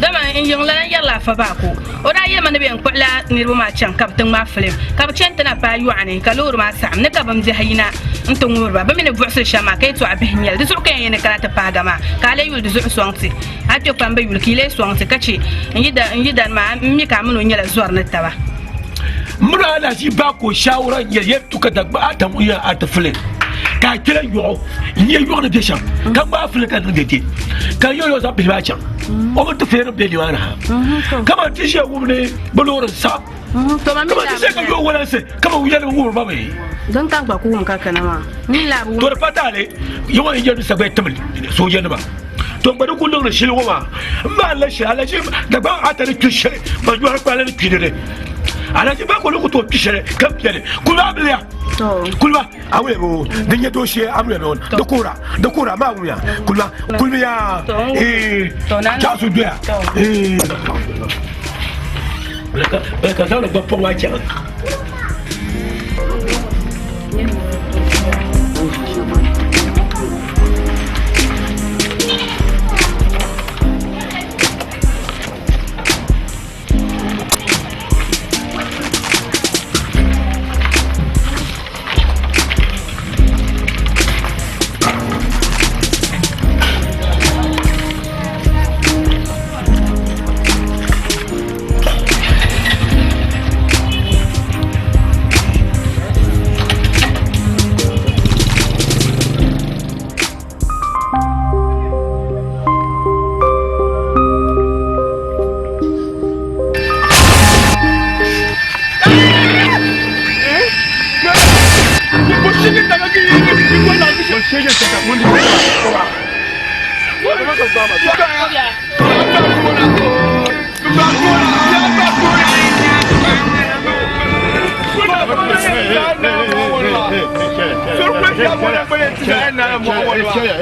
Dama n yiŋlana yɛrila Afa Baako. O daa yɛli ma ni bɛ yɛn kpuɣila niriba maa chaŋ ka bɛ ti ŋmaai filim, ka bɛ chani ti na paai yɔɣu ni ka loori maa saɣim ni ka bimbiɛhi yina nti ŋubiri ba. Bɛ mi ni buɣisiri shɛm maa ka yɛtɔɣa bihi n-nyɛ li. Di zuɣu ka yɛn yɛn ni kana ti paagi a maa ka a lee yuli di zuɣu sɔŋ ti. A kpe kpam bi yuli ka yi lee sɔŋ ti ka chɛ n yidana maa m mi ka a mini o nyɛla zɔri ni taba. Miri alahichi baako shaawara n-nyɛ yɛn tu ka dagba a tam o yɛn a ti fili ka a kpɛla yɔɣu n-nyɛ yɔɣu ni bɛ shɛm ka ŋmaai fili ka niŋ dɛdɛ ka yɔɣu yɔɣu zaŋ bihi maa chaŋ o mi ti fili ni bɛ nimaani ha kaman ti ʒiya wum ni bɛ loori n-saɣim kaman ti ʒiya ka yɔɣu walansi kaman wuya ni wuhiri ba mi. Din ka gba ku wum ka kana maa mi laa bi wum. To di pa taali yɔɣu yɛn yɛli sagbaya tim soojanima. To gba di ku niŋdi shili ŋɔ maa m ma la shili alaji Dagbaŋ ata ni kpi shɛli ma nyɔri kpala ni kpi di alaji ba ko ni ku tooi kpi shɛli ka biɛni kuliba amiliya kuliba awuya bo di nyɛ dooshee amiliya bo di kuhura di kuhura maa wuya kuliba kulibiya ee chaɣasu doya ee ka zaŋdi gba pɔŋ maa chaŋ.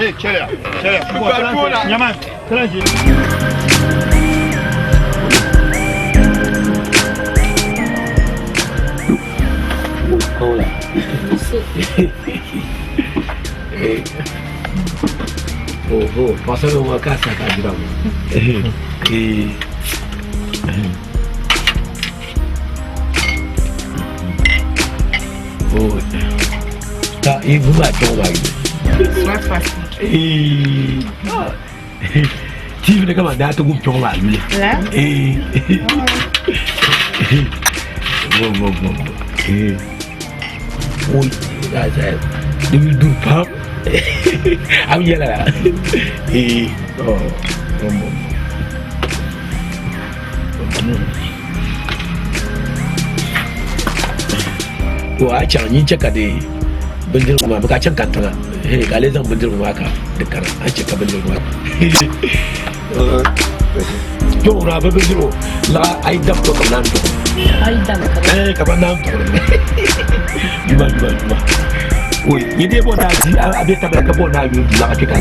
Hey, chɛliya, chɛliya. Nyama, tala ʒi. Hola. Oh, oh, pasalo wa kasa ka jira mo. Eh. Oh. Ta ibu ma to wa yi. Eh. TV ne kama da ta gum chong ma yule. Eh. Bo bo bo. Eh. Oi, da za. Di du pam. Am yɛla. Eh. Oh. Bo bo. To a chaŋ nyin chɛ ka di bindirigu maa ka a chaŋ kantiŋa ka a lee zaŋ bindirigu maa ka di kana a chɛ ka bindirigu maa kpɛŋɔ a bi bindirigu laɣa a yi dam to ka bi naan duɣi eh ka bi naan duɣi juma juma juma oi ni dee bɔ naa di a bɛ tabila ka bɔ naa yuli laɣa kpɛ ka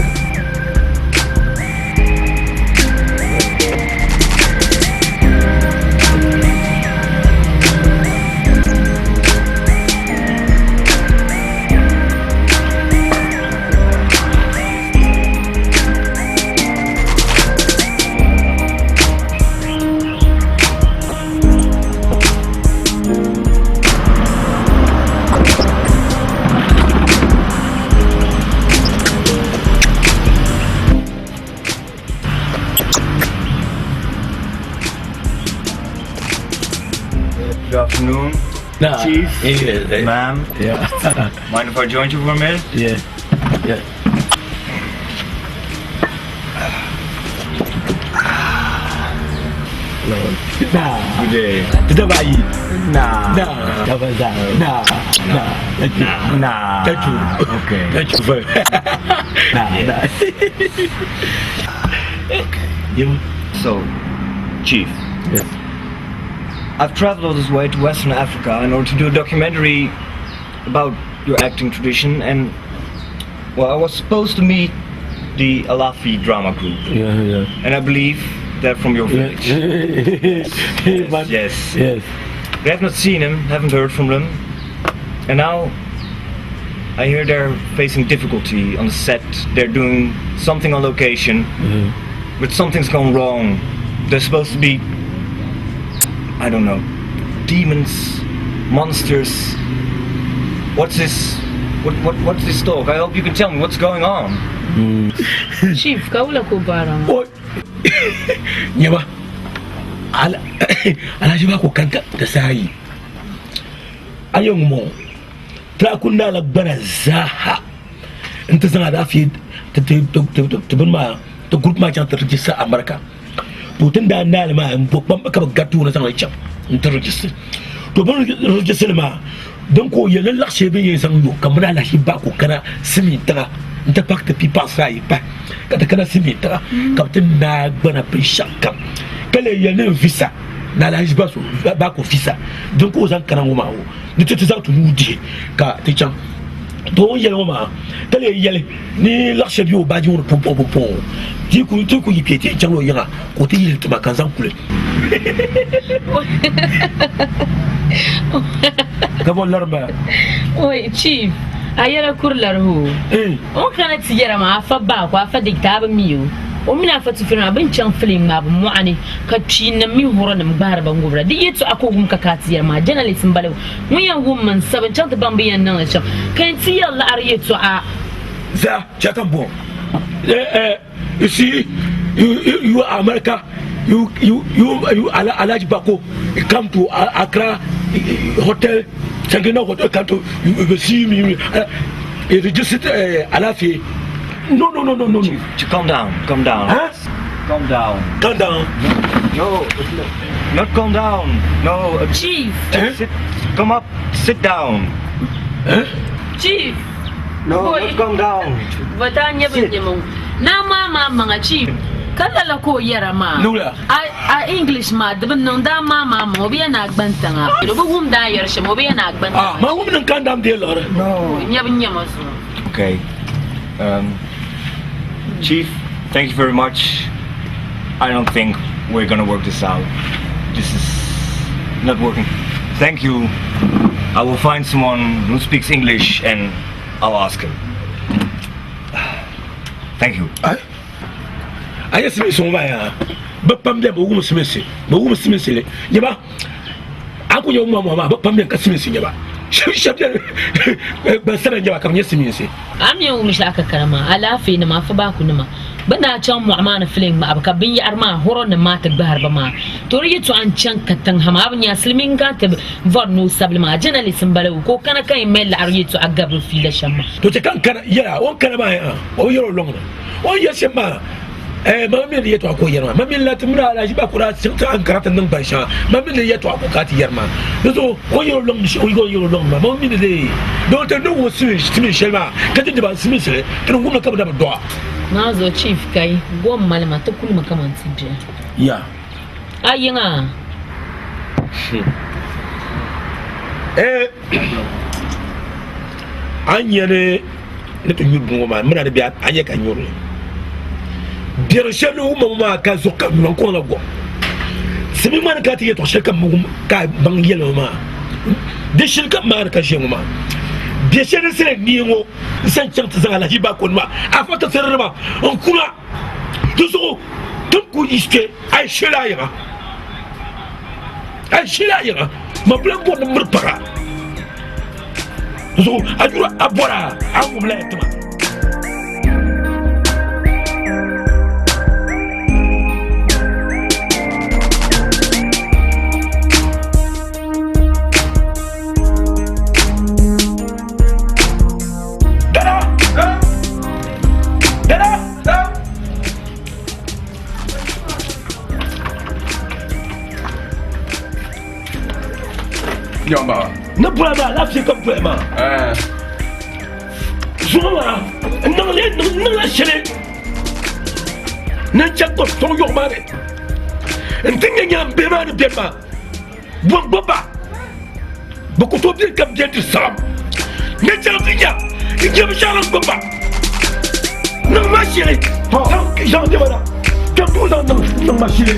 Good afternoon, Nah. Chief, Yeah, ma'am. Yeah. Mind if I join you for a minute? Yeah. Yeah. Nah. Good day. Tadabayi. Nah. Nah. Tabaza. Nah. Nah. Thank you. Nah. Thank you. Okay. Thank you very Nah. Nah. You. So, Chief. Yes. I've traveled all this way to Western Africa in order to do a documentary about your acting tradition, and well, I was supposed to meet the Alafi drama group. Yeah, yeah. And I believe they're from your village. yes. Yes. Yes. We have not seen them, haven't heard from them, and now I hear they're facing difficulty on the set. They're doing something on location, but something's gone wrong. They're supposed to be, I don't know, demons, monsters. What's this? What, what, what's this talk? I hope you can tell me what's going on. Chief, ka wula ko baara ŋɔ? Nyaba. Ala alaji ba ko kanta da sayi. Ayo mo. Trakunda la gbana zaha. N ti zaŋ alaafee ti ti ti ti ti bini maa ti group maa chaŋ ti register America. To tin daa naali maa n bo kpamba ka bi gariti o ni zaŋli chaŋ n ti register. To bin register li maa din ka o yɛli ni laɣ shɛli bɛ ni yɛn zaŋ yo ka mini alahichi ba ka o kana silimiin tiŋa n ti paaki ti pii paɣasira ayi pahi ka ti kana silimiin tiŋa ka bi ti naai gbana binshɛɣu kam ka lee yɛli ni n visa ni alahichi ba so ba ka o visa din ka o zaŋ kana ŋɔ maa o ni ti ti zaŋ ti nuu dihi ka ti chaŋ. To o ni yɛli ŋɔ maa ka lee yɛli ni laɣ shɛli bɛ o baaji ŋɔ ni pumpɔŋ pumpɔŋ ti ku ti ku yi kpe ti yɛn chaŋla o yiŋa ka o ti yihili ti ma ka n zaŋ kuli. Ka bɔ lari m-bala? Oi, Chief, a yɛla kuri lari o. O ni kana ti yɛra maa, afa Baako, afa Dikta, a bi mi o. O mini afa Tufili maa, bɛ ni chaŋ filim ŋmaabu mɔɣu ni ka kpiinnim mini hɔrɔnim gbahiri ba ŋubira. Di yɛtɔɣa ka o wum ka ka a ti yɛri maa, journalist m-bala o. Ŋun yɛn wum mi n-sabi n-chaŋ ti baŋ bɛ yɛn niŋ li shɛm, ka yɛn ti yɛri laɣiri yɛtɔɣa. Zaa, chɛ ka m bɔŋɔ. Eh, eh, you see, you, you, you are America, you, you, you, you, Alhaji Bako, you come to Accra hotel, Sangina hotel, come to, you, you see me, you, you registered, Alafi. No, no, no, no, no, no. Calm down, calm down. Huh? Calm down. Calm down. No, not calm down. No. Chief. Sit, come up, sit down. Huh? Chief. No, Boy. not calm down. Bata nyɛ bin nyɛma ŋɔ. Naa maa maa maŋa chief. Ka lala ka o yɛra maa. Nula. A, a English maa di bi niŋ daa maa maa maŋa o bi yɛn a gban tiŋa. O bi wum daa yɛri shɛm o bi yɛn a gban tiŋa. Ah, maa wum niŋ ka n dam deei liɣiri. No. Nyɛ bin nyɛma zuɣu. Okay. Chief, thank you very much. I don't think we're gonna work this out. This is not working. Thank you. I will find someone who speaks English and I'll ask him. Thank you. A yɛ simisi ŋɔ maa yaa bɛ pam bɛni bɛ wum simisi bɛ wum simisi li nyɛba a ku nyɛ ŋɔ maa maa bɛ pam bɛni ka simisi nyɛba shɛba bɛni gbansabila nyɛba ka bɛ nyɛ simisi. A mi wum shɛli ka kana maa alaafee nima afabaku nima bɛ daa chaŋ mɔɣu maa ni filim ŋmahibu ka binyɛhiri maa hɔrɔ nim maa ti gbahiri ba maa to di yɛtɔɣa n chaŋ katiŋ ha maa a bi nya silimiinga ti vɔri ni o sabili maa journalist n bala o ka o kana ka yɛn mali laɣiri yɛtɔɣa gabiri fiila shɛm maa. To chɛ ka n kana yɛla o ni kana maa yaa o bi yɛri o lɔŋ ni o ni yɛri shɛm maa ɛɛ ma mi ni yɛtɔɣa ka o yɛri maa ma mi ni la ti mini alahichi ba ku daa chaŋ ti Ankara ti niŋ ban shɛŋa ma mi ni yɛtɔɣa ka o kana ti yɛri maa di zuɣu o ni yɛri o lɔŋ ni shɛm o ni yɛri o lɔŋ ni maa ma mi ni lee doo ti ni wum simiin shɛli maa ka ti diba simiinsili ti ni wumli ka bi na bi dɔɣa. Maa zuɣu chief kai gom mali ma ti kulimi kaman ti bihi. Ya. A yiŋa? Eh, a ni nya ni ni ti nyuri bini ŋɔ maa mini a ni be a nya ka nyuri li. Biɛri shɛli ni wumma ŋɔ maa ka zuɣu ka nyura n-kɔŋ la gom. Simi ŋmani ka ti yɛtɔɣ shɛli ka m ka baŋ yɛlima maa di shili ka m maani ka ʒiya ŋɔ maa. Biɛ shɛli din sali nie ŋɔ n sa n-chaŋ ti zaŋ alahichi baakonima afa ti siriri n-kuna di zuɣu ti ni ku yi kpe a yi shili a yiŋa. A yi shili a yiŋa ma bi lahi bɔri ni miri paɣa di zuɣu a yuri a bɔra a ŋubila ya tima. Dada! Dada! Yɔmba. Ni bɔya maa alaafee ka bɔya maa. Zuŋɔ maa n niŋla shɛli ni n chɛ ka sɔŋ yɔɣu maa ni n ti nyɛ nyam bihi maa ni bɛni maa bɔn gbubba bɛ ku tooi bɛ ka bɛ ti saɣam ni chaŋ ti nya n nyɛ binshɛɣu din gbubba niŋ ma shili zaŋ diba na kpɛm duu zaŋ niŋ ma shili.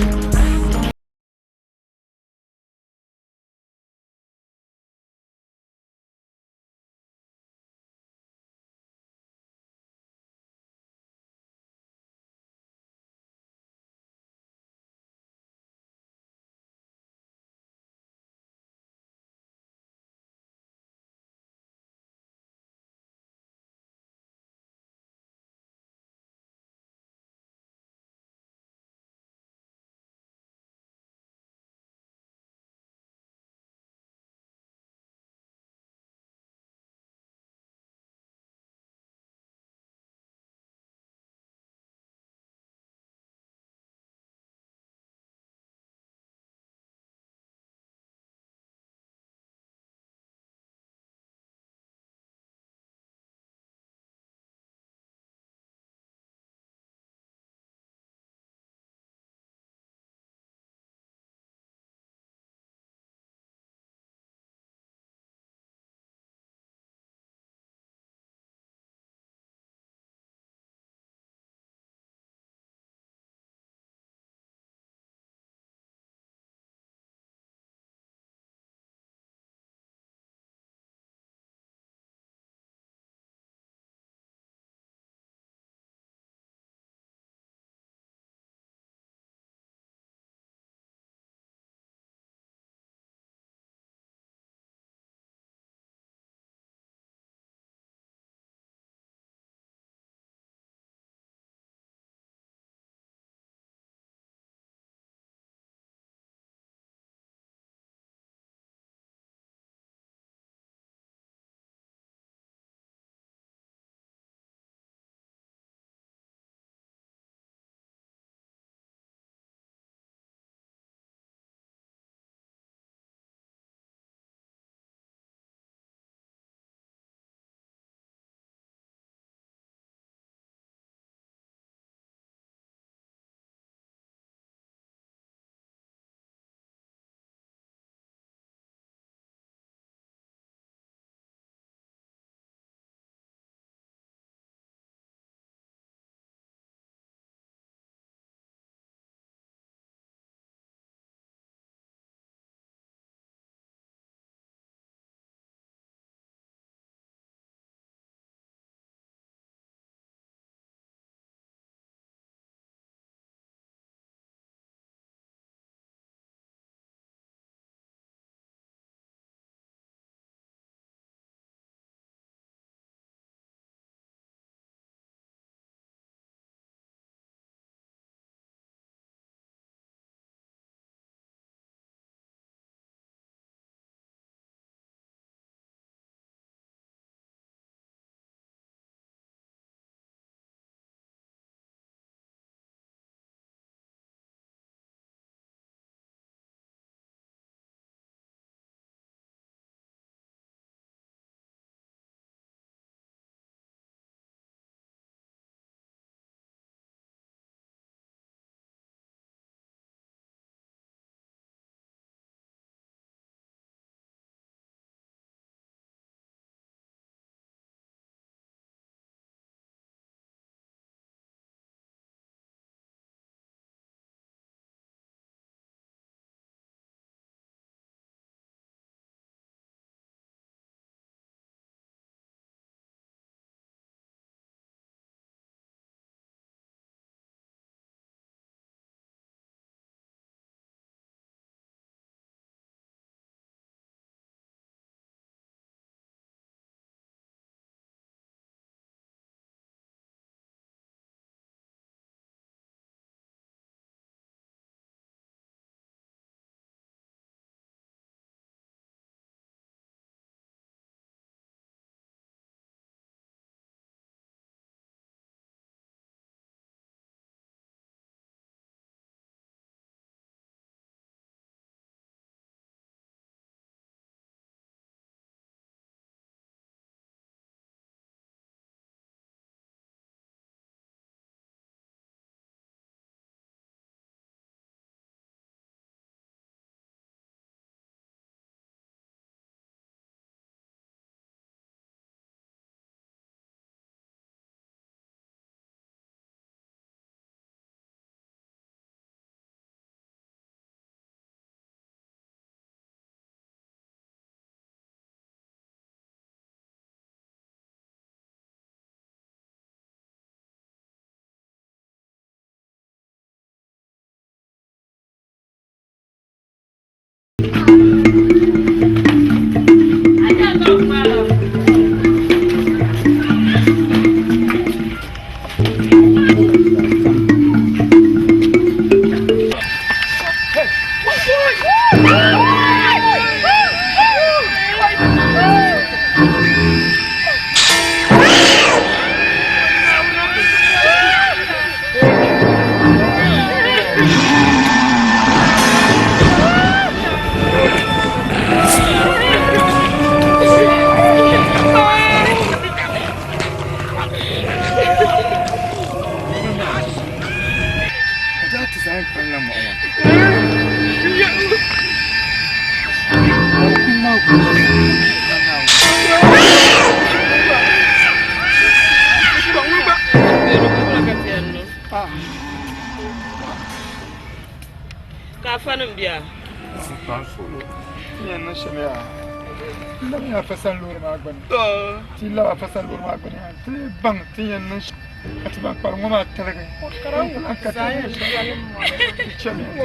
Ti yɛn niŋ shɛm yaa n labi afa sani loori maa gbuni ti labi afa sani loori maa gbuni yaa ti baŋ ti yɛn niŋ shɛm ka ti ban kpalim ŋɔ maa tiligi ka ti chɛmiya.